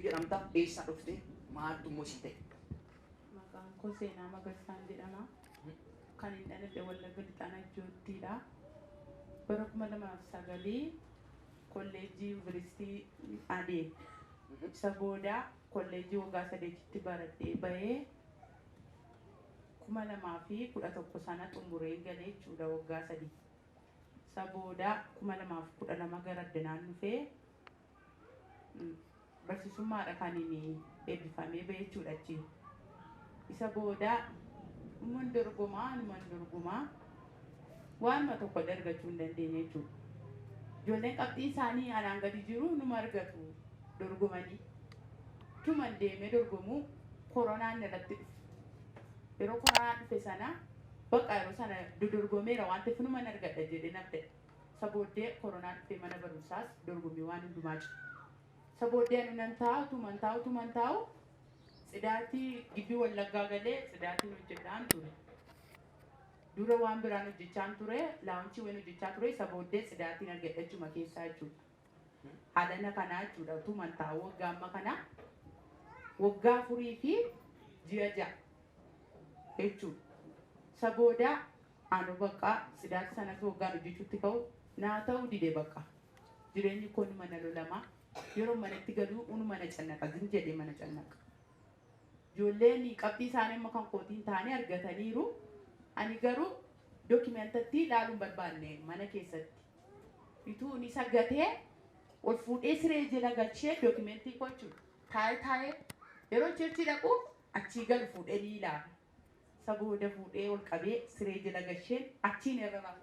Jedhamta? Eessaa dhufte? Maaltu immoo sii ta'e? Maqaan koo Seenaa Magarsaan jedhama. Kan hin dhaladhe Wallagga Lixaa Najjoottiidha. Bara 2009 kolleejjii yuunivarsiitii adeeme. Isa booda kolleejjii waggaa 3tti baradhee bahee 2011 sana xumuree galee jechuudha waggaa 3. Isa booda 2012 gara addanaan dhufee barsiisummaadha kan inni eebbifamee bahe jechuudha achi. Isa booda numan dorgomaa waanuma tokko illee argachuu hin dandeenye jechuudha. Ijoolleen qabxiin isaanii anaan gadi jiru numa argatu dorgomanii. Tuman deemee dorgomuu koronaan irratti dhufe. Yeroo koronaan dhufe sana bakka yeroo sana dodorgomeera waan ta'eef numan argadha jedhee naf ta'e. Isa booddee koronaan dhufee mana barumsaas dorgommii waan hundumaa jiru. Isa booddee ani nan taa'u tuman taa'u tuman taa'u tsidaatii gibbii Wallaggaa galee tsidaatiin hojjedhaan ture. Dura waan biraan hojjechaan ture, laawunchii wayin hojjechaa ture, isa booddee tsidaatiin argadhe achuma keessaa jechuudha. Haalana kanaa jechuudha utuman taa'u waggaa amma kana waggaa 4 fi ji'a 6 jechuudha. Isa booda anu bakka tsidaatii sanas waggaan hojjechuutti ka'u naa ta'uu dide bakka. Jireenyi koo numa na lolama. Yeroo manatti galuu unuma na cannaqa zin jedhee mana cannaqa. Ijoolleen qabxii isaanii amma kan kootiin ta'anii argataniiru. Ani garuu dookimentatti ilaaluu hin barbaanne mana keessatti. Ituu inni sagatee ol fuudhee siree jala galchee dookimentii koo jechuudha. Taa'ee taa'ee yeroo church dhaqu achii galu fuudhee ni ilaala. Isa booda fuudhee ol qabee siree jala galcheen achiin irra rafa.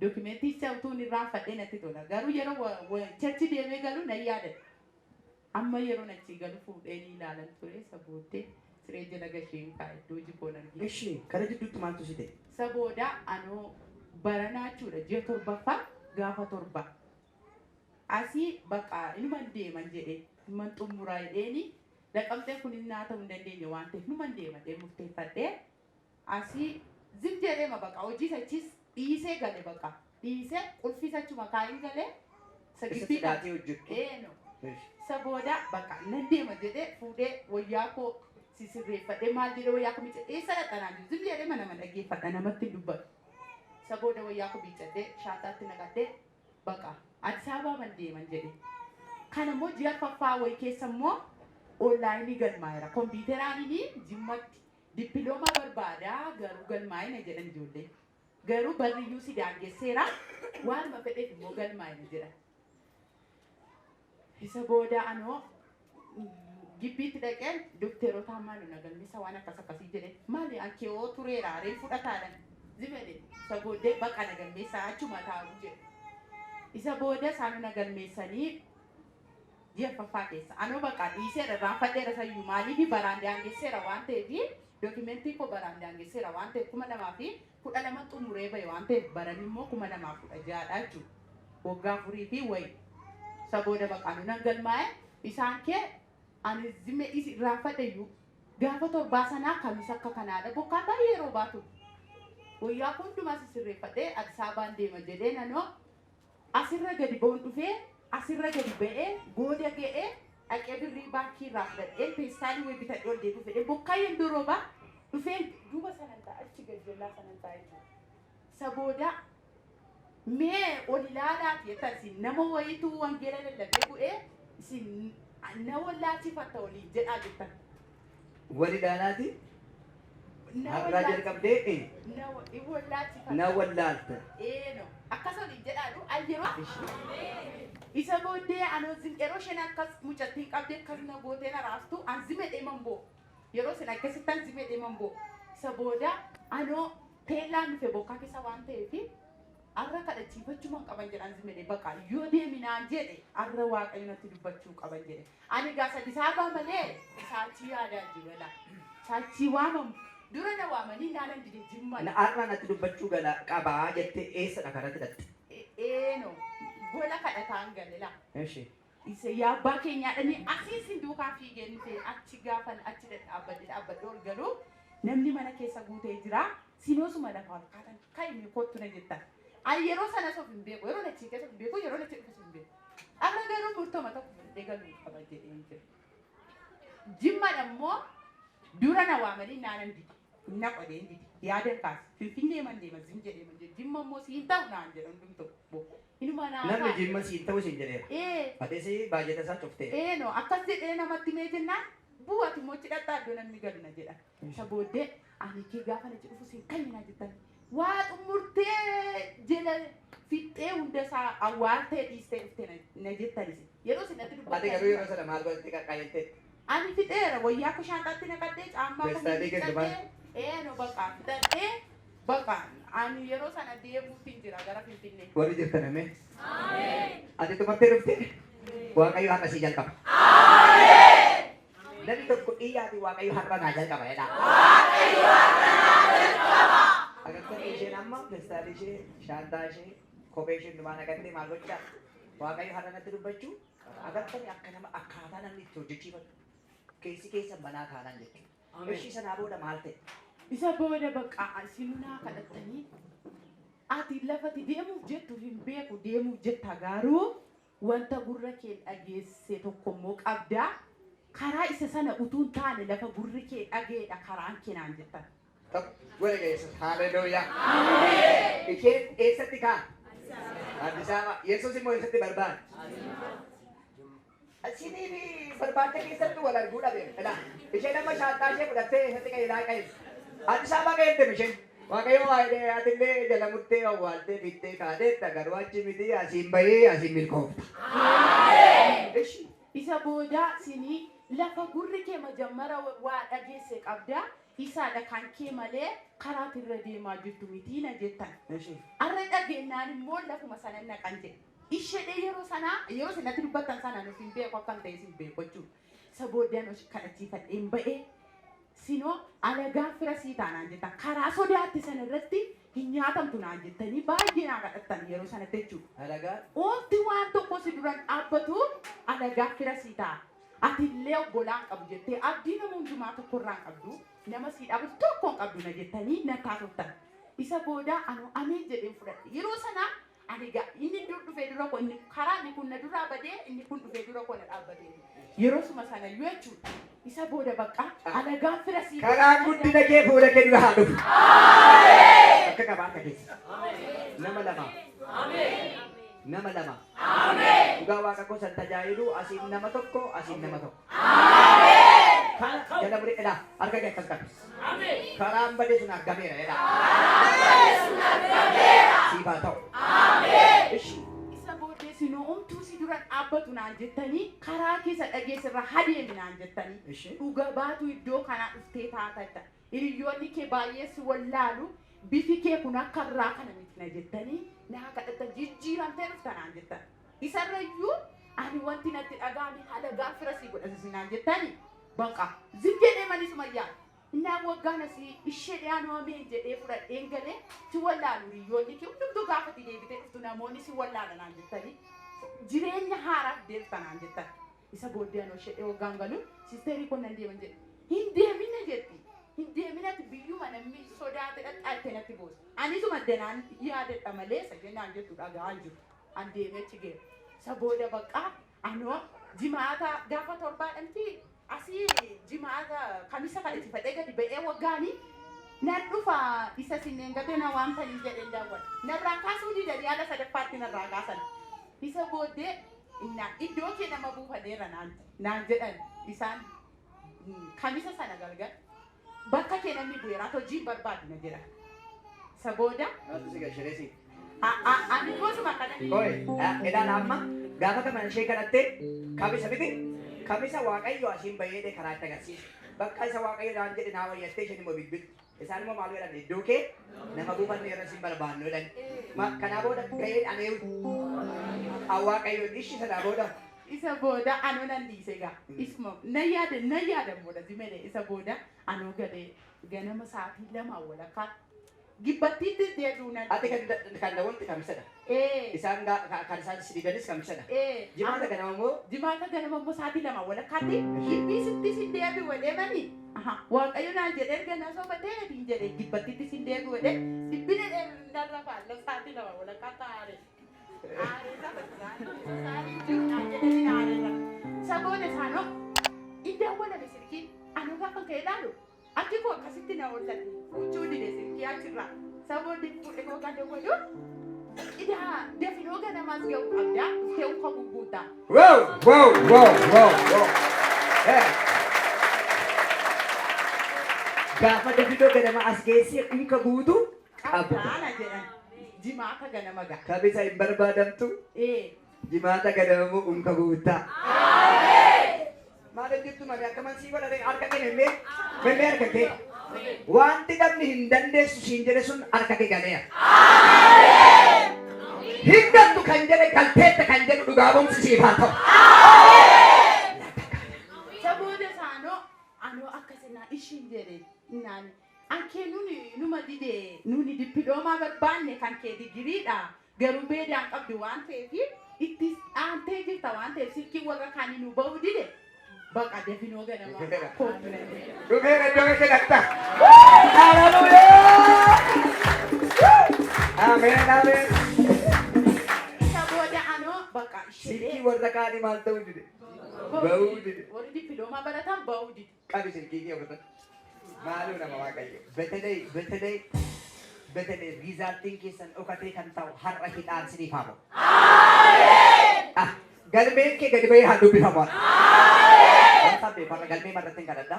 Dookimentii isa utuu inni irraanfadhee natti tola. Garuu yeroo church deemee galu nan yaadadha. Amma yeroo achii galu fuudhee ni ilaalan ture. Isa booddee siree jala gasheen kaa'e iddoo jikoon arginu. Ishi kana jidduutti maaltu si ta'e? Isa booda anoo baranaa jechuudha ji'a torbaffaa gaafa 7. Asii bakka inuman deeman jedhee inuman xumuraa jedheeni Naqamtee kun naa ta'uu hin dandeenye waan ta'eef numan deema jedhee murteeffadhee asii zim jedheema bakka hojii achis dhiisee gale bakka dhiisee qulfii achuma kaayin galee isa Isa gibbii cidhaatee hojjettu. Eeno. Isa booda bakka nan deema jedhee fuudhee wayyaa koo sisirreeffadhee maal jedhee wayyaa koo miicadhee eessa dhaqxa naan jedhu zim jedhee mana nama dhaggeeffadha namatti hin dubbatu. Isa booda wayyaa koo miicadhee shaantaatti naqadhee bakka Addis Ababaan deeman jedhe. Kana immoo ji'a arfaffaa wayii keessa immoo online galmaa'eera. Kompiiteraaniin Jimmatti dippiloomaa barbaada garuu galmaa'ina jedhan ijoolleen. Garuu barriyyuu si daangesseera waanuma fedheef immoo galmaa'ina jedhan. Isa booda anoo gibbiitti dhaqeen dokteerotaa maali na galmeessa waan akkas akkasii jedhe maali an keewoo tureera ree fudhataadhan zimele isa booddee baqa na galmeessa achuma taa'u jedhe. Isa booda isaan na galmeessanii ji'a arfaffaa keessa anoo baqa dhiiseera irraanfadheera sayyuu maaliif baraan daangesseera waan ta'eef dookimentii koo baraan daangesseera waan ta'eef 2012 xumuree bahe waan ta'eef baran immoo 2016dha jechuudha. Waggaa 4 fi wayi. Isa booda baqa anu nan galmaa'e isaan kee ani zimme isi irraanfadhe iyyuu gaafa 7 sanaa kamis akka kanaadha bokkaan baay'ee roobaa ture. Wayyaa koo hundumaa sisirreeffadhee Addis Ababaan deema jedhee nanoo asirra gadi ba'uun dhufee asirra gadi ba'ee gooda ga'ee dhaqee birrii baankii irraa fudhadhee peestaalii wayii bitadhee ol deebi'uu fedhee bokkaa yendoo roobaa dhufee duuba sanan ta'a achi gadi jallaa sanan ta'a jechuudha. Isa booda mee ol ilaalaati jettan isin nama wayiitu wangeela lallabee bu'ee isin na wallaalchifatta waliin jedhaa jettan. Wal ilaalaati Na har'aa wallaalchifatta. jalqabdee Na wallaalchifatta. na wallaalta. Eeno akkas waliin jedhaadhu an yeroo isa booddee anoo zim yeroo isheen akkas mucattiin qabdee akkas na gootee na raastu an zimedhee man boo yeroo isin akkasitti an zimedhee man boo isa booda anoo teellaan dhufe bokkaa keessa waan ta'eef arra kadhachiifachuman qaban jedhan zimedhee baqa yoo deeminaan jedhe arra Waaqayyo natti dubbachuu qaban jedhe ani gaa Addis Ababaa malee saachii yaadaa jiru laa saachii waamamu dura na waamanii naanan dide Jimma Na har'a natti dubbachuu gala qabaa jettee eessadha kanatti dhatte? Eeno gola kadhataan gale laa. Eshi. Isa yaa abbaa keenyaa dhanii asii isin duukaa fiigeen dhufee achi gaafan achi dhadhaabbadhe dhaabbadhe ol galuu namni mana keessa guutee jira sinoosuma lafaa ol kaatan ka'i kottu na jettan. Ani yeroo sanas of hin beeku yeroo achi keessa of hin beeku yeroo achi dhufes hin beeku. Amma garuu murtooma tokko fudhadhee galuu qaba jedheen jira. Jimmaan ammoo dura na waamanii naanan dide. Na qodeen dide. Yaadan kaase. Finfinnee man deema zim jedhee man jedhe. Jimma immoo siin ta'u naan jedha hundumtu. Inuma naa Namni jimma siin ta'u siin jedheera. Ee. Atis baajata isaa cuftee. Ee no akkas jedhee namatti mee jennaan bu'aati immoo cidhadhaa iddoo namni galu na jedha. Isa booddee ani kee gaafa na jedhufu siin kennina jettan. Waa xumurtee jala fixxee hunda isaa awwaaltee dhiistee dhuftee na jettanis. Yeroo isin natti Ati garuu yeroo dubbattan. sana maal godhatte qaqqaayettee? Ani fixeera wayyaa akka shaanxaatti naqadhee caammaa Feestaalii gadi baas. Ee no baqa fixadhee baqa ani yeroo sana deemuutiin jira gara Finfinnee. Warri jirtan ameen. Ati xumurtee dhuftee? Waaqayyo har'a sii jalqaba. Namni tokko xiyyaati Waaqayyo har'a naa jalqaba jedha. Agartanii isheen amma feestaalii ishee, shaantaa ishee, kophee ishee hundumaa naqattee maal gochaa? Waaqayyo har'a natti dubbachuu agartanii akka nama akkaataa namni itti hojjechiifatu. Keessi keessa banaa taanaan jechuudha. Ishii sanaa booda maal ta'e? Isa booda baqa isinuu kadhattanii ati lafati deemuuf jettu hin beeku deemuuf jetta garuu wanta gurra kee dhageesse tokko immoo qabdaa karaa isa sana utuu hin taane lafa gurri kee dhageedha karaan kee naan jettan. Godhe Yesuus haaleluyyaa. Isheen eessatti kaa? Addis Ababa. Yesuus immoo eessatti barbaada? Isinii fi barbaadde keessatti wal arguu dhabe. Ilaa isheen amma shaantaa ishee fudhattee eessatti qajeelaa qajeelti? Addis Ababa qajeelte isheen. Waaqayyo waa'ee atillee jala murtee awwaaltee fittee kaateetta garuu achi miti asiin bahee asiin milkoofta. Ishi. Isa booda sinii lafa gurri kee majammara waa dhageesse qabdaa isaadha kan kee malee karaati irra deemaa jirtu mitii na jettan. Ishi. Arra dhageenyaan immoo lafuma sana naqan jedhe. Ishee yeroo sanaa yeroo sanatti dubbattan sana nuuf hin beeku akkam ta'e hin beeku jechuudha. Isa booddeen kadhachiifadheen ba'ee sinoo alagaan fira sii taanaan jettan karaa sodaatti sana irratti hin nyaatamtu naan jettanii baay'ee naa kadhattan yeroo sanatti jechuudha. Alagaa. Wanti waan tokko si duran dhaabbatu alagaa fira sii ta'a. Ati illee obbolaan qabu jettee abdii nama hundumaa tokko irraa hin qabdu nama sii dhaabatu tokko hin qabdu na jettanii na taasiftan. Isa booda anu ameen jedheen fudhadhe. Yeroo sana ani inni dur dhufee dura koo inni karaa inni kun na duraa badee inni kun dhufee dura koo na dhaabbatee. Yeroo suma sana iyyuu jechuudha. Isa booda bakka alagaan fira sii Karaan guddina kee fuula kee dura haa dhufu. Akka qabaa akka keessa. Nama lama. Nama lama. Dhugaa waaqa koo san tajaajilu asiin nama tokko asiin nama tokko. Kana jala muree jedhaa harka kee akkas qabi. Karaan badee sun argameera jedhaa. Siif haa ta'u. Ishi. Isa booddee sinoo umtuu si dura dhaabbatu naan jettanii karaa keessa dhageessirra hadeemi naan jettanii. Ishi. Dhuga baatu iddoo kanaa dhuftee taatadha. Hiriyoonni kee baay'ee si wallaalu bifi kee kun akka irraa kana miti na jettanii naa kadhatan jijjiiramtee dhufta naan jettan. Isarrayyuu ani wanti natti dhaga'ame alagaa fira sii godhasisi naan jettanii baqa zim jedhee manisuma yaada. Innaan waggaan asii ishee dhiyaanuu ameen jedhee fudhadheen galee si wallaalu hiriyoonni kee hundumtuu gaafati deebitee dhuftu namoonni si wallaala naan jettanii jireenya haaraaf deebita naan jettan. Isa booddee anoo ishee waggaan galuun siisteerii koo nan deeman jedhe. Hin deemina jetti. Hin deeminati biyyuma namni sodaate dhadhaatte natti boosa. Anisuma danaan yaadadha malee isa jennaan jettu dhaga'aan jiru. An deemee achi geera. Isa booda baqqaa anoo jimaata gaafa torbaadhamti asii jimaata kamisa kadhachiifadhee gadi ba'ee waggaanii nan dhufa isa sinneen gatee na waamtanii jedheen daawwadha. Narraa kaasuu didanii haala sadaffaatti narraa kaasan. Isa booddee innaa iddoo kee nama buufaneera naan jedhan isaan kamisa sana galgal bakka kee namni bu'eera hojii barbaadu na jedhan. Isa booda Maaltu si gashireesi? Ani gosuma kana. Oi, ilaala amma gaafa kana ishee kadhattee kamisa miti kamisa Waaqayyo asiin bahee karaa itti agarsiisu. Bakka isa Waaqayyo naan jedhe naa wayyattee isheen immoo bilbilti. Isaan immoo maal jedhan iddoo kee nama buufanne irra siin barbaannu jedhan. Kanaa booda gahee anee Waaqayyo ishi sanaa booda. Isa booda anoo nan dhiise egaa. Isuma nan yaada nan yaada booda zimele isa booda anoo galee ganama sa'aatii 2 walakkaa gibbattiitti deebi'u nan. Ati kan daawwanti kamisadha. Isaan kan isaan si didanis kamisadha. Jimaata ganama immoo. Jimaata ganama immoo sa'aatii 2 walakkaatti gibbii si deebi'u deemanii. Waaqayyo naan jedhee erga na sobatee hin jedhee gibbattiitti si deebi'u jedhee sibbina narra faalla sa'aatii 2 walakkaa taa'aare. Aaree saba sa'aatii jiru naan jedhee aareera. ka'ee ilaalu akki koo akkasitti na hollate huccuu dide silkii achirraa. Isa booddee fuudhee koo kan dawwalu idaa dafinoo ganamaas ga'u qabdaa dhuftee unka gugguutaa. Wow, wow, wow, wow, wow. Gaafa dafinoo ganama as geessee unka guutu qabda. Qabdaa na jedhan. Jimaata ganama ga'a. Kabisa hin barbaadamtu. Jimaata ganamamu unka guutaa. Maal jettu malee akka mansii godhate harka kee memmee memmee harka kee. Wanti namni hin dandeessu siin jedhe sun harka kee galeera. Hin galtu kan jedhe galteetta kan jedhu dhugaa ba'umsi siif haa ta'u. Isa booda isaanoo anoo akkasinaa ishiin jedhe naan ankee nuni numa dide nuni dippiloomaa barbaanne kan kee digiriidha garuu beedaan qabdu waan ta'eef itti aantee jirta waan ta'eef silkii warra kaanii nu ba'uu dide baqa dafinoo ganama kootu na jedhe. Dhufeera iddoo keessa. Haleluuyaa! Ameen, ameen. Isa booda anoo baqa Silkii ishee warra kaanii maal ta'uu dide? Ba'uu dide. Warri dippiloomaa baratan ba'uu dide. Qabi silkii kee fudhatan. Maaloo nama Waaqayyo. በተለይ በተለይ በተለይ result iin keessan dhokatee kan ta'u har'a hidhaan siniif haa ba'u. Ah, galmeen kee gadi bahee haa dubbifamu. Wanta beeku har'a galmee irratti hin kadhadha.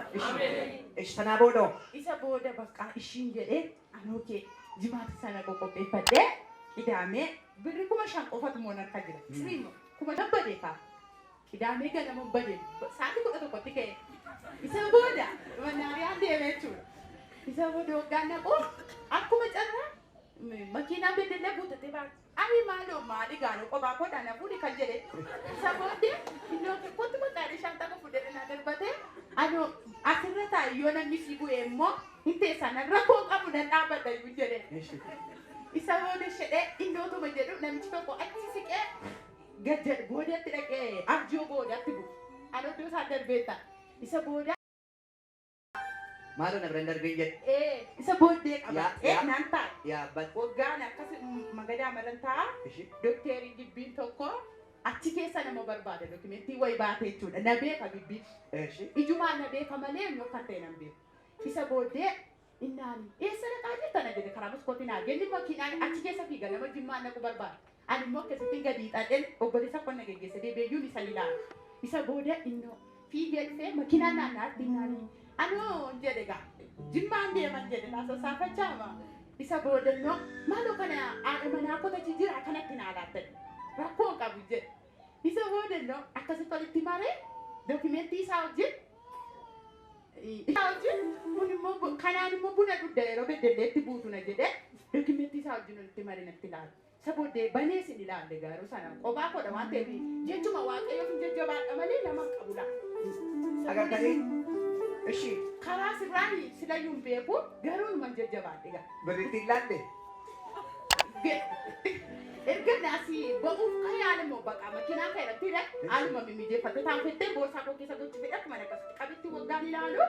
Ishi sanaa booda hoo? Isa booda bakka ishiin jedhee anoo kee jimaata sana qoqopheeffadhee qidaamee birri 5,000 qofatu moon harka jira. Siriimo 5,000 badee kaa. Qidaamee ganama badee sa'aatii 11tti ka'e. Isa booda mannaariyaan deemee jechuudha. Isa booda waggaan naqu akkuma carraa makiinaa beddellee guutatee baate. Ani maaloo maali gaanoo qophaa koodhaa na fuudhi kan jedhe. Isa booddee innoo kottu maqaan shantaa koo fuudhee na darbatee anoo asirra taa'e yoo namni si bu'e immoo hin teessan rakkoo qabu nan dhaabbadha iyyuu jedhe. Isa booda shedhee innootuma jedhu namichi tokko achi siqee gad jedhu boodatti dhaqee abjoo boodatti bu'u. Anoo iddoo isaa darbeetta. Isa booda Maaloo na bira hin darbiin jedhe. Isa booddee qabadhee Yaa. Naan taa'e. Yaabbat. Waggaan akkas magadaa maran taa'a. Ishi. Dokteerii gibbiin tokko achi keessa nama barbaada dokumentii wayi baate jechuudha. Na beeka gibbii. Ishi. Ijumaan na beeka malee inni akka ta'e nan beeku. Isa booddee innaan eessa dhaqaa jirta na jedhe karaa maskootii naa genni makiinaan achi keessa fiiga nama jimmaan naqu barbaada. Ani immoo akkasittiin gadi hiixadheen obboleessa koo na geggeesse deebi'eeyyuun isa ilaala. Isa booda innoo fiigee dhufee makiinaan naannaatti innaan anoo jedhe gaa jimmaan deeman jedhe naa sassaafachaama. Isa booda immoo maaloo kana haadha manaa kotachi jira kanatti naa laattadhe. Rakkoo hin qabu jedhe. Isa booda immoo akkasitti walitti maree dokumentii isaa wajjin kun immoo kanaan immoo buna dhugda yeroo beddelleetti buutu na jedhe dokumentii isaa wajjin walitti maree natti ilaalu. Isa booddee banee sin ilaalle garuu sana qophaa kodha waan ta'eef jechuma Waaqayyoof hin jajjabaadha malee nama hin qabu laata. Agartanii? Ishi. Karaa sirraan silayyuu hin beeku garuu numan jajjabaadhe gaa. Birritti hin laalle. Erga asii ba'uuf kan yaalamu baqa makiinaa kan irratti hidhan haaluma mimmijeeffattee taanfettee boorsaa koo keessa gochuu fedhe akkuma akkasitti qabitti waggaan ilaalu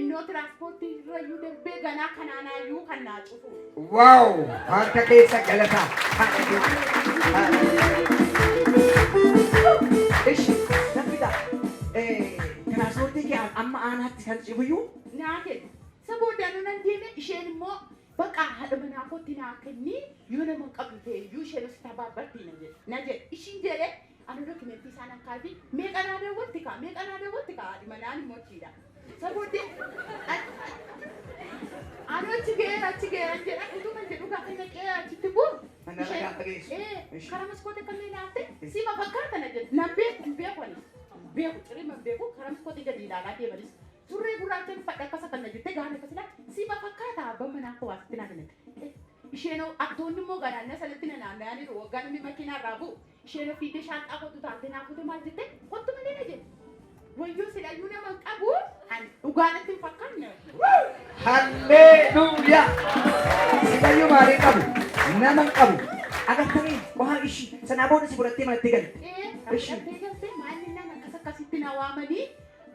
innoo tiraanspoortii irrayyuu darbee ganaa kanaanaayyuu kan naa cufu. Wow! Harka keessa galataa. Ishi, namni ta'a. Tiraanspoortii kee amma aanaatti kan cibuyyuu Naa kennu. Isa booddee nan deeme isheen immoo baqa haadha manaa kootti naa kenni yoo nama hin qabdu ta'e iyyuu isheen os tabaabbarti na jedhe. Na jedhe ishiin jedhe ani dokumentii isaan akkaafi meeqa naa daawwatti kaa meeqa naa daawwatti kaa haadhi manaan immoo achiidha. Isa booddee ani achi ga'eera jedha utuma jedhu gaafa naqee achitti bu'u. Manarra gaafa geessu. Karaa maskoota kamii ilaalte sima fakkaata na jedhe nan beeku hin beeku ani beeku cirima hin beeku karaa maskoota gadi ilaalaa deemanis surree gurraacha uffadhe akkas akkan na jette gaana akkas ilaa sima fakkaata abbaan manaa koo asitti naa kennite. Isheen aktoonni immoo ganaannaa sanatti na naanna'aniiru waggaa namni makiinaa irraa bu'u isheen fiigdee shaanxaa kottu taalte naa fuute maal jette kottu malee na jedhe. Wayyoo silayyuu nama hin qabu ani dhugaa natti hin fakkaanne. Halleluuyaa! Silayyuu maalii qabu? Nama hin qabu. Agartanii waan ishii sanaa booda si fudhattee manatti galte. Ishee galtee maalli naan akkas akkasitti na waamanii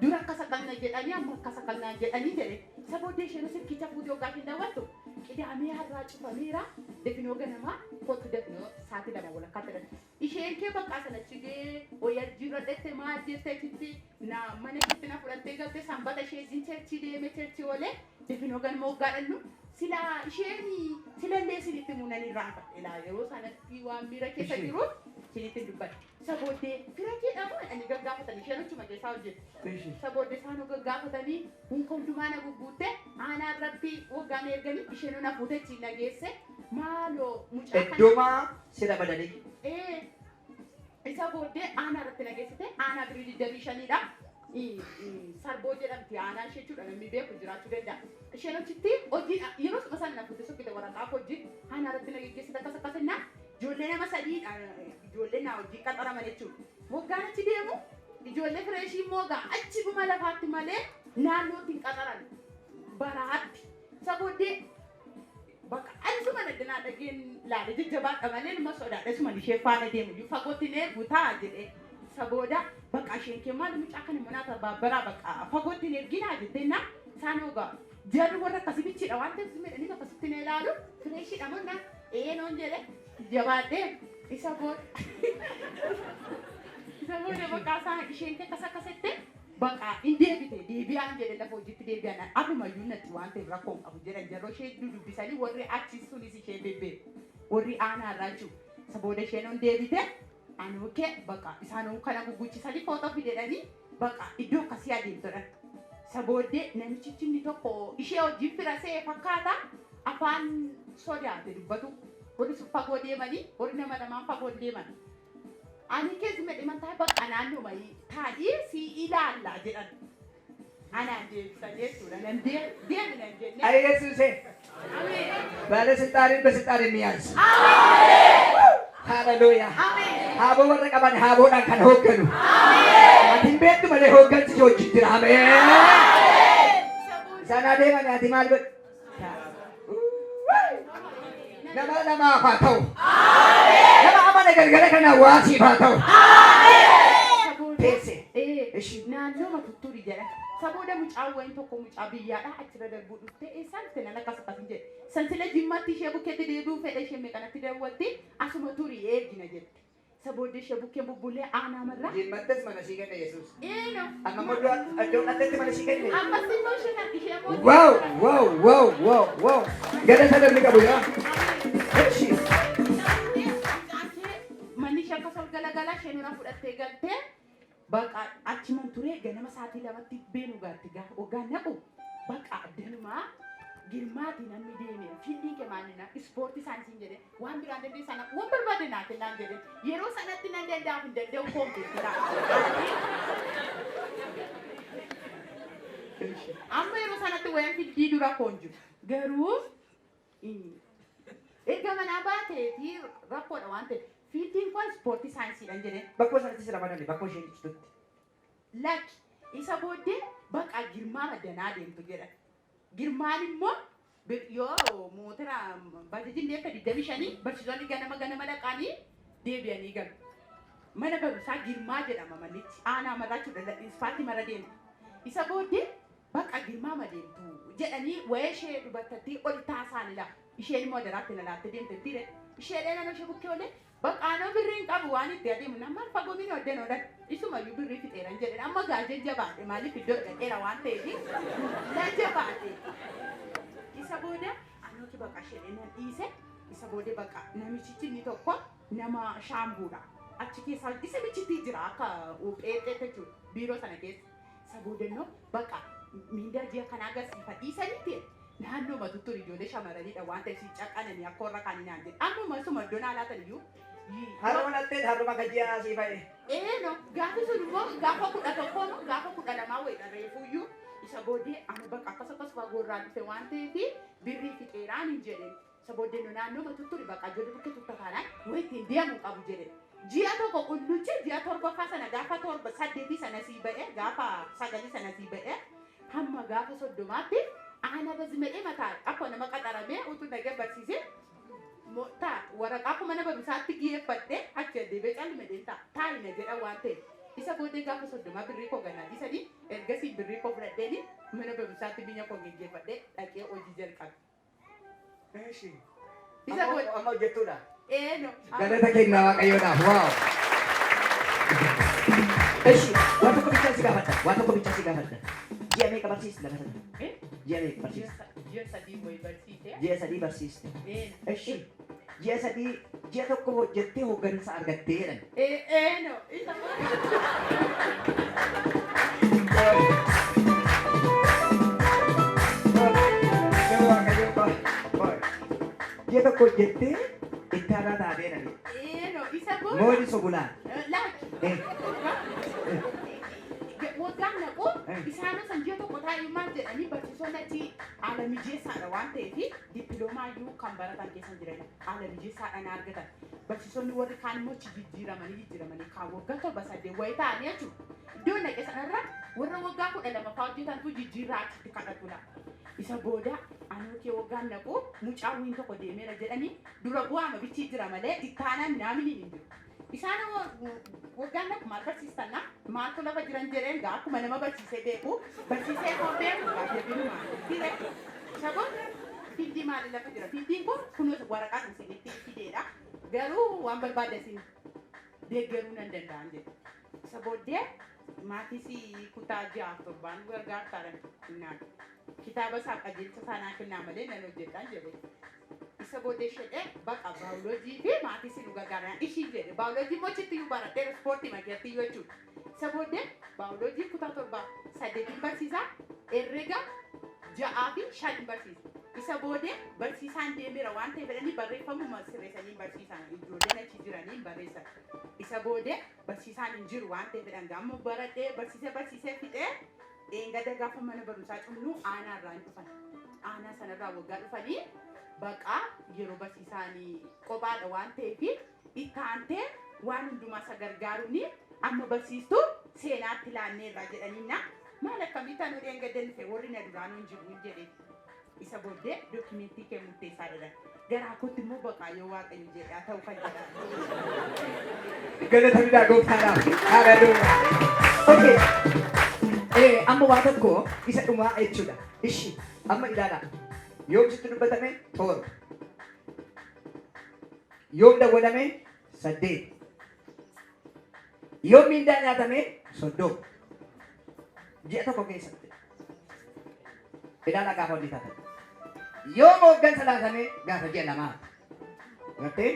dura akkas akkana jedhanii amma akkas akkana jedhanii jedhe. Isa booddee isheen silkicha fuutee waggaa hin daawwattu. Qidaamee har'aa cufameera. Definoo ganamaa kootu definoo sa'aatii 2 walakkaatti dha. Isheen kee bakka sanachi gee wayyaa jijjiirradhette maal jettee achitti na mana isheetti na fudhattee galte. Sanbata ishee wajjin church deeme, church oolee definoo ganama waggaa dhannu silaa isheen silallee isinitti himuu nan irraanfadhe laa. Yeroo sanatti waan miira keessa jiru isinitti dubbadhe. Isa booddee fira keedha moo jedhanii gaggaafatan, isheen achuma keessaa hojjette. Isa booddee isaan gaggaafatanii hunka hundumaa na gugguutte. Aanaa irratti waggaa na erganii isheen na fuute achiin na geesse. Maaloo mucaa kana. Iddooma sira badanii. Ee, isa booddee aanaa irratti na geessite. Aanaa birii 25dha. Sarboo jedhamti aanaa ishee jechuudha, namni beeku jiraachuu danda'a. Isheen achitti hojii yeroo suma sana na fuute sokkite waraqaa hojii aanaa irratti na geggeessite. Akkas akkas ennaa ijoollee nama sadiidha, ijoollee naa hojii qaxaraman jechuudha. Waggaan achi deemu ijoollee fresh immoo gaa achi dhuma lafaatti malee naannootti hin qaxaran baraatti. Isa booddee bakka ani suma naddanaa dhageen laale jajjabaadha malee numa sodaadha suma ishee faana deemu iyyuu fagootti hin eegu ta'a jedhee. Isa booda bakka isheen kee maal mucaa kana immoo naata baabbaraa bakka fagootti hin erginaa jetteenna. Isaan ogaa jarri warra akkasii bichiidha waan ta'eef midhanii akkasitti na ilaalu, freshiidha moo na ee noon jedhe jabaadhee. Isa booda bakka isaan isheen kee akkas akkasitti bakka hin deebite deebi'aan jedhe, lafa hojiitti deebi'an afumayyuu natti waan ta'eef rakkoo hin qabu jedhan. Jarroo ishee dudubbisanii warri achi sunis ishee bebbeeku warri aanaa irraa jechuudha. Isa booda isheen on deebite anuu kee bakka isaan kana gugguchisanii footoo fidedhanii bakka iddoo akkasii adeemtodha. Isa booddee namichichi inni tokko ishee wajjin firasee fakkaata afaan sodaate dubbatu. Warri sun fagoo deemanii, warri nama lamaan fagoo deeman. Ani keessa medhe mataa bakka naannoo taa'ii si ilaallaa jedhan. Anaan deebisan jechuudha. Nan deemi nan jenne. አይ ኢየሱሴ። Ameen. ባለስልጣንን በስልጣን የሚያዝ። Ameen. ሃሌሉያ። Ameen. Haaboo warra qaban haaboodhaan kan hoogganu. Ati hin beektu malee hooggansi si wajjin jira. Ameen. Isaan adeeman, ati maal godhu? Nama lamaaf haa ta'u. Nama amane galgala kana waasiif haa ta'u. Teesse. Ishi. Naannoo matuttuuri jedha. Sabooda mucaan wayin tokko mucaa biyyaadha achirra darbuu dhuftee eessaan dhufte nan akkas akkas hin jedhe. Sansila Jimmaatti ishee bukkeetti deebi'uu fedha, ishee meeqanatti daawwatti asuma turii eegina jette. Sabooda ishee bukkeen bubbulee aanaa marraa. Jimmattas mana sii kenne Yesuus. Eeno. Amma immoo iddoo dhattetti mana sii kenne. Ammas immoo isheen ishee immoo. Wow, wow, wow, wow, wow. Galata namni qabu yaa. Ishi. Manni ishee akkas ol galagalaa isheen na fudhattee galtee baqa achi man turee ganama sa'aatii 2tti beenu gaatti gaa waggaan naqu baqa addanumaa girmaati namni deeme fiildiin kee maalina ispoortii saayinsiin jedhe waan biraan dandeessan waan barbaade naa kennaan jedhe. Yeroo sanatti nan danda'aaf hin danda'u koompiitara. Amma yeroo sanatti wayan field dura koon jiru garuu erga manaa baateetii rakkoodha waan ta'eef fieldiin kun ispoortii saayinsiidhaan jedhe. Bakkuma sanatti si ramadame, bakkuma isheen jirtutti. Lakki, isa booddee baqa girmaa maddanaa deemtu jedhan. Girmaan immoo yoo motora bajajiin deemte 25, barsiisonni ganama ganama dhaqanii deebi'anii galu. Mana barumsaa Girmaa jedhama manichi, aanaa marraa jechuudha, isfaaltii mara deemtu. Isa booddee baqa girmaa madeemtu jedhanii wayii ishee dubartattii ol taasaan ilaa isheen immoo daraatti na laattee deemte tire ishee dheeran ishee bukkee olee baqaanoo birrii hin qabu waan itti adeemu nama fagoo mini oddeen oolan isumayyuu birrii fixeeran jedhan. Amma gaajee jabaadhe, maaliif iddoo dhaqeera waan ta'eef na jabaadhe. Isa booda anooti baqa ishee nan dhiise. Isa booda baqa namichichi inni tokko nama Shaambuudha achi keessaa isa bichitti jira akka pheexee jechuudha biiroo sana keessa. Isa booda immoo baqa miindaa ji'a kanaa agarsiifa dhiisaniiti naannoo matutti ijoollee shamarraniidha waan ta'eef si caqananii akka warra kaanii naan jedhe. Amma suma iddoon haalaatan iyyuu. Haruma dhattee haruma gajiyaa sii fa'e. Eeno, gaafi sun immoo gaafa 11 moo gaafa 12 wayidha reefuyyuu. Isa booddee ani bakka akkas akkas fagoorraa dhufe waan ta'eef birrii fixeeraan hin jedhe. Isa booddee nu naannoo matutti bakka ijoollee bukkee turte taanaan wayi ittiin deemu qabu jedhe. Ji'a tokko qulluchi ji'a torbaffaa sana gaafa 7 8 sana sii ba'e, gaafa 9 sana sii ba'e, hamma gaafa 30tti aana bazimedhee mataa akka nama qaxaramee utuu nagee barsiisee taa waraqaa akkuma mana barumsaatti geeffadhee achi adeemee calmedhee ta'a taa'ina jedha waan ta'eef. Isa booddee gaafa 30 birrii koo ganaa dhiisanii ergasii birrii koo fudhadheeni mana barumsaatti biyya koo geggeeffadhee dhaqee hojii jalqabe. Eshi. Isa Amma booda amma hojjettuudha. Eeno. Galata kennaa Waaqayyoodhaaf. Wow. Eshi, waan tokko bichaa si gaafadha. Waan tokko bichaa si gaafadha. Ji'a meeqa barsiiste lafa sana? Eh? Ji'a meeqa barsiiste? Ji'a 3 wayi barsiise. Ji'a 3 barsiiste. Eeno. Eshi, ji'a 3 ji'a tokko hojjettee hooggansa argattee jedhan. Eeno. Isa booda. Ji'a tokko hojjettee itti aanaa taatee jedhan. Eeno. Isa booda. Moodi sobulaan. Laaki. Waggaan naqu isaan san ji'a tokko taa'ee maal jedhanii barsiisonni achi haala mijeessaadha waan ta'eef dippiloomaa iyyuu kan baratan keessa jiran haala mijeessaadhaan argatan. Barsiisonni warri kaan immoo achi jijjiiramanii jijjiiramanii kaan waggaa 7 8 wayii ta'anii jechuudha. Iddoo naqe sanarra warra waggaa 12 fa'aa hojjetantu jijjiirraa achitti kadhatu laata. Isa booda anuu kee waggaan naqu mucaa wiin tokko deemeera jedhanii dura bu'aama bichi jira malee itti aanaan naamni hin jiru. Isaan waggaan naqu maal barsiistan na maaltu lafa jiran jedheen gaa akkuma nama barsiisee beeku barsiisee koo beeku gaa deebiinuma fide. Isa booda fiildii maali lafa jira fiildiin kun kunuun waraqaa kan isinitti fideedha garuu waan barbaade isin deeggaruu nan danda'an jedhe. Isa booddee maatis kutaa 6 7 gargaartaadhaan naan kitaaba isaa qajeelcha sanaa kennaa malee nan hojjedhaan jedhe. Isa booddee shedhee baqa baayoloojii fi maatii si nu gargaaran ishii jedhe baayoloojii immoo achitti iyyuu baradheera ispoortii makeetti iyyuu jechuudha. Isa booddee baayoloojii kutaa 7 8 barsiisaa herrega 6 fi 5 barsiisa. Isa booddee barsiisaan deemeera waan ta'eef jedhanii barreeffamuma sirreessanii barsiisan ijoolleen achi jiranii barreessan. Isa booddee barsiisaan hin jiru waan ta'eef jedhan gaamma baradhee barsiisee barsiisee fixee eengada gaafa mana barumsaa cumnuu aanaa irraa hin dhufan. Aanaa sanarraa waggaa dhufanii baqaa yeroo barsiisaan kophaadha waan ta'eef itti aantee waan hundumaa isa gargaaruun amma barsiistuu seenaatti laanneerra jedhaniinna maal akkamitti anuu dheengadda dhufe warri na duraan hin jiru jedhe. Isa booddee dookimentii kee murteessaa jedhan. Garaa kootti immoo baqaa yoo Waaqayyo jedhe haa ta'u kan jedhan. Galata fidaa gooftaadhaaf. Haleluuyaa. Okay. Amma waa tokko isa dhumaa jechuudha. Ishi amma ilaalaa. Yoom sitti dubbatame? 7. Yoom dawwalame? 8. Yoom miindaa nyaatame? 30. Ji'a tokko keessatti. Ilaalaa gaafa hojii taatan. Yoom hooggansa laatame? Gaafa ji'a 2. Gartee?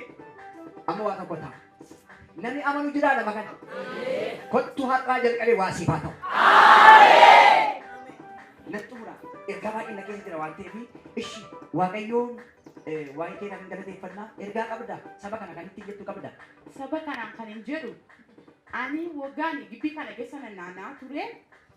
Amma waa tokko ta'a. Namni amanu jiraa lama kana. Kottu har'aa jalqabee waa siif haa ta'u. Nan xumura. Ergaa baay'ee na keessa jira waan ta'eef ishi Waaqayyoon waa'ee kee nan galateeffannaa. Ergaa qabda. Saba kana kan ittiin jettu qabda. Saba kanaan kan hin jedhu ani waggaan gibbii kana keessa nan naanna'aa ture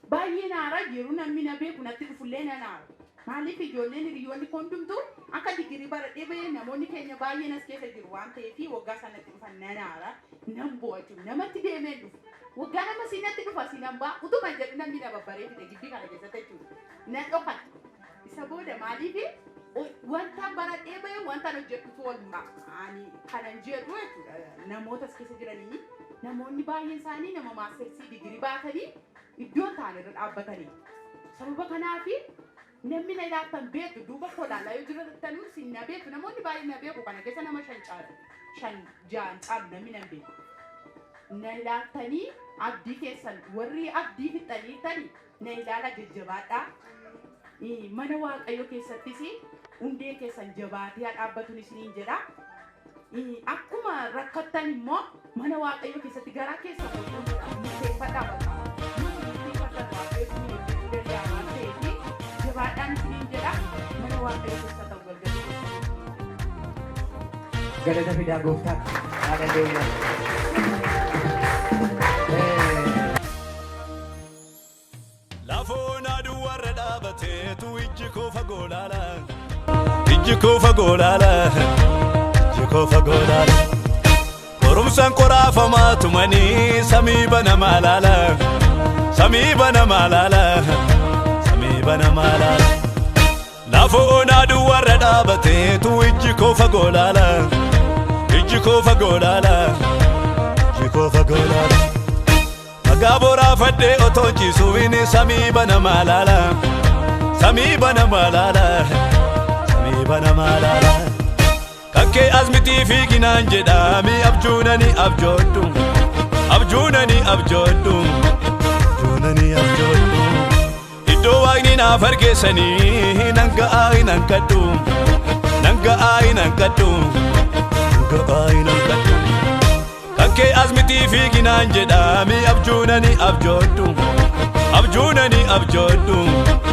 baay'ee naara yeroo namni na beeku natti dhufullee na naara. Maaliif ijoolleen hiriyoonni koo hundumtuu akka digirii baradhee bahee namoonni keenya baay'een as keessa jiru waan ta'eef waggaa sanatti dhufan na naara nan bo'a jechuudha. Namatti deemee dhufu. Waggaa nama siinatti dhufa siinan ba'a utuma jedhu namni na babbaree fide gibbii kana keessatti jechuudha. Nan dhokata. Isa booda maaliif wanta baradhee bahee wanta hojjedhutu wal ani kanan jedhu jechuudha. Namoota as keessa jiranii namoonni baay'een isaanii nama maastersii digirii baatanii iddoo ta'an irra dhaabbatanii. Sababa kanaafi namni na ilaaltan beektu duuba koo ilaalaa yoo jiraattanuu si na beektu namoonni baay'een na beeku kana keessa nama 5 caalu 5 6 caalu namni na beeku. Na ilaaltanii abdii keessan warri abdii fixanii tani na ilaala jajjabaadhaa. Mana Waaqayyoo keessattis hundee keessan jabaatee haa dhaabbatuun isiniin jedha. Akkuma rakkattan immoo mana Waaqayyoo keessatti garaa keessan murteeffadhaa bakka. Murteeffadhaa Waaqayyoo isinii hojjechuu danda'a waan ta'eef jabaadhaan isiniin jedha. Mana Waaqayyoo keessa ta'u galgalli keessan. Galata fidaa gooftaatti. Haleluuyaa. Lafoon aduu warra dhaabateetu ijji koo fagoo laala. Ijji koo fagoo laala. Ijji koo fagoo laala. Qorumsaan qoraafamaa tumanii samii banamaa laala. Samii banamaa laala. Samii banamaa laala. Lafoon aduu warra dhaabateetu ijji koo fagoo laala. Ijji koo fagoo laala. Ijji koo fagoo laala. Dhagaa boraafadhee otoo ciisuun samii banamaa laala. Samii banamaa laala. Samii banamaa laala. Kakkee azmitii fiiginaan jedhaami abjuunani abjoodhu. Abjuunani abjoodhu. Abjuunani abjoodhu. Iddoo waaqni naaf argeessanii nan ga'aa hin hanqadhu. Nan ga'aa hin hanqadhu. Nan ga'aa hin hanqadhu. Kakkee azmitii fiiginaan jedhaami abjuunani abjoodhu. Abjuunani abjoodhu.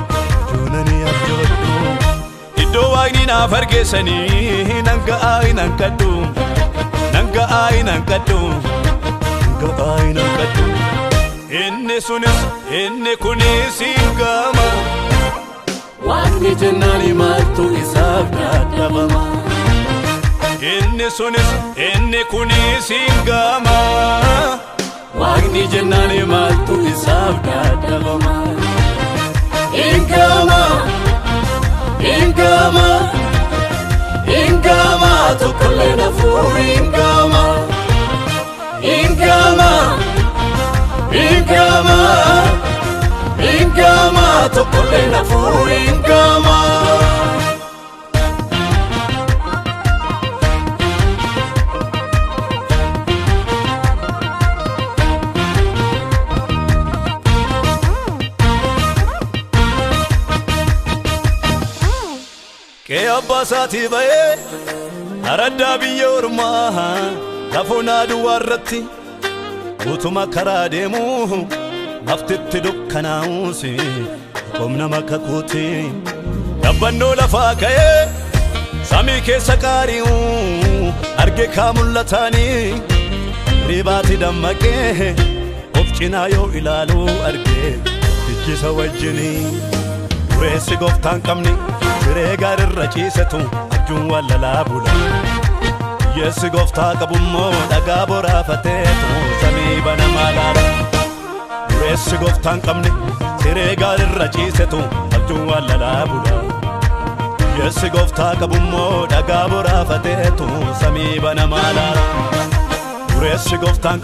Abjuunani abjoodhu. Iddoo waaqni naaf argeessanii nan ga'aa hin hanqadhu. Nan ga'aa hin hanqadhu. Nan ga'aa hin hanqadhu. Inni sunis inni kunis hin gama. Waaqni jennaan maaltu isaaf dadhabama. Inni sunis inni kunis hin gama. Waaqni jennaan maaltu isaaf dadhabama. Hin gama. Hin gama. Hin gama tokkollee nafuu hin gama. Hin gama. Hin gama. Hin gama tokkollee nafuu hin gama. Qe'ee abbaa isaatii ba'ee araddaa biyya ormaa lafoonaa duwwaa irratti utuma karaa deemu laftitti dukkanaa'uus qomna makakuuti. Dabbannoo lafaa ka'ee samii keessa qaari'u arge kaa mul'ataanii ribaati dammaqee of cinaa yoo ilaalu arge ijjisa wajjinii. Dureessi gooftaan qabni siree gaarirra ciisetu abjuun wallalaa bula. Hiyyeessi gooftaa qabummoo dhagaa boraafateetu samii banamaa laala. Dureessi gooftaan qabni siree gaarirra ciisetu abjuun wallalaa bula. Hiyyeessi gooftaa qabummoo dhagaa boraafateetu samii banamaa laala. Dureessi gooftaan